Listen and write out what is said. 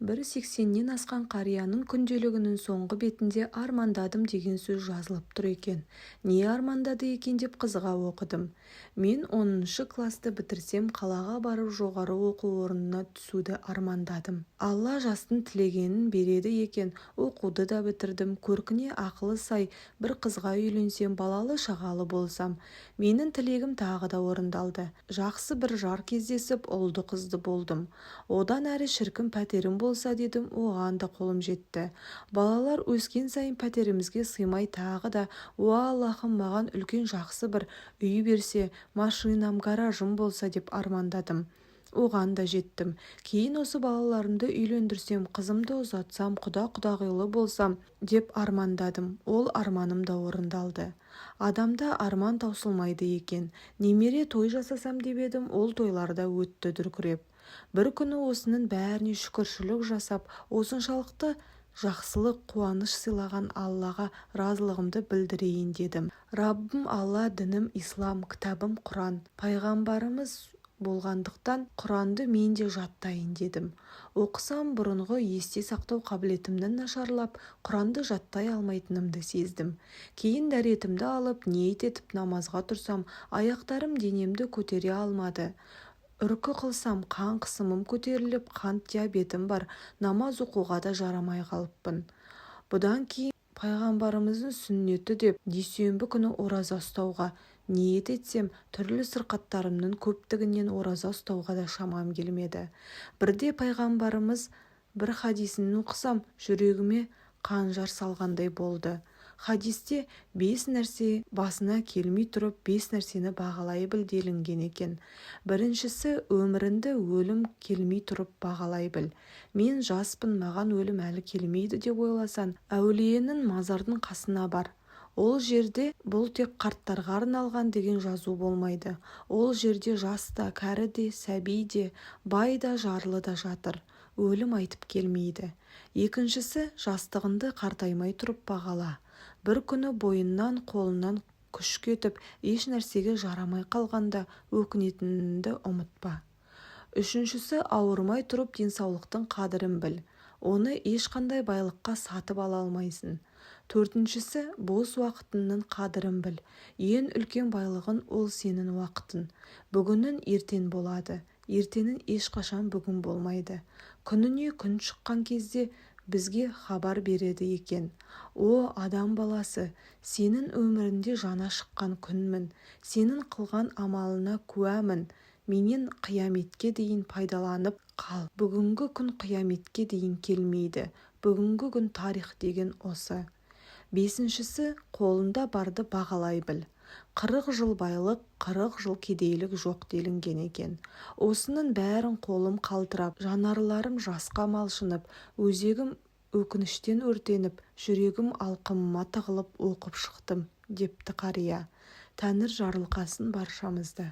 Бір 80-нен асқан қарияның күнделігінің соңғы бетінде «Армандадым» деген сөз жазылып тұр екен. Не армандады екен деп қызыға оқыдым. «Мен 10-шы класты бітірсем қалаға барып жоғары оқу орнына түсуді армандадым. Алла жастың тілегенін береді екен, оқуды да бітірдім, көркіне ақылы сай бір қызға үйленсем, балалы-шағалы болсам. Менің тілегім тағы да орындалды. Жақсы бір жар кездесіп, ұлды-қызды болдым. Одан әрі шіркін пәтерім болса дедім, оған да қолым жетті. Балалар өскен сайын пәтерімізге сыймай тағы да «Уа Аллахым, маған үлкен жақсы бір үй берсе, машинам, гаражым болса» деп армандадым. Оған да жеттім. Кейін осы балаларымды үйлендірсем, қызымды ұзатсам, құда-құдағилы болсам деп армандадым. Ол арманым да орындалды. Адамда арман таусылмайды екен. Немере той жасасам деп едім, ол тойлар да өтті дүркіреп. Бір күні осының бәріне шүкіршілік жасап, осыншалықты жақсылық, қуаныш сыйлаған Аллаға разылығымды білдірейін дедім. Раббым Алла, дінім ислам, кітабым Құран, пайғамбарымыз болғандықтан Құранды мен де жаттайын дедім. Оқысам, бұрынғы есте сақтау қабілетімнің нашарлап, Құранды жаттай алмайтынымды сездім. Кейін дәретімді алып, ниет етіп намазға тұрсам, аяқтарым денемді көтере алмады. Үркі қылсам, қан қысымым көтеріліп, қант диабетім бар, намаз оқуға да жарамай қалыппын. Бұдан кейін пайғамбарымыздың сүннеті деп дүйсенбі күні ораза ұстауға ниет етсем, түрлі сырқаттарымның көптігінен ораза ұстауға да шамам келмеді. Бірде пайғамбарымыз бір хадисін оқысам, жүрегіме қанжар салғандай болды. Хадисте «Бес нәрсе басына келмей тұрып, бес нәрсені бағалай біл» делінген екен. Біріншісі: өміріңді өлім келмей тұрып бағалай біл. Мен жаспын, маған өлім әлі келмейді деп ойласаң, әулиенің мазардың қасына бар. Ол жерде «Бұл тек қарттарға арналған» деген жазу болмайды. Ол жерде жас та, кәрі де, сәби де, бай да, жарлы да жатыр. Өлім айтып келмейді. Екіншісі: жастығыңды қартаймай тұрып бағала. Бір күні бойыңнан, қолыңнан күш кетіп, еш нәрсеге жарамай қалғанда өкінетініңді ұмытпа. Үшіншісі: ауырмай тұрып денсаулықтың қадірін біл. Оны ешқандай байлыққа сатып ала алмайсың. Төртіншісі: бос уақытыңның қадірін біл. Ең үлкен байлығың ол сенің уақытың. Бүгінің ертең болады, ертеңің ешқашан бүгін болмайды. Күніне күн шыққан кезде бізге хабар береді екен: «О, адам баласы, сенің өміріңде жаңа шыққан күнмін, сенің қылған амалыңа куәмін, менен қияметке дейін пайдаланып қал. Бүгінгі күн қияметке дейін келмейді». Бүгінгі күн тарих деген осы. Бесіншісі: қолында барды бағалай біл. 40 жыл байлық, 40 жыл кедейлік жоқ делінген екен. Осының бәрін қолым қалтырап, жанарларым жасқа малшынып, өзегім өкініштен өртеніп, жүрегім алқымыма тығылып оқып шықтым, депті қария. Тәңір жарылқасын баршамызды.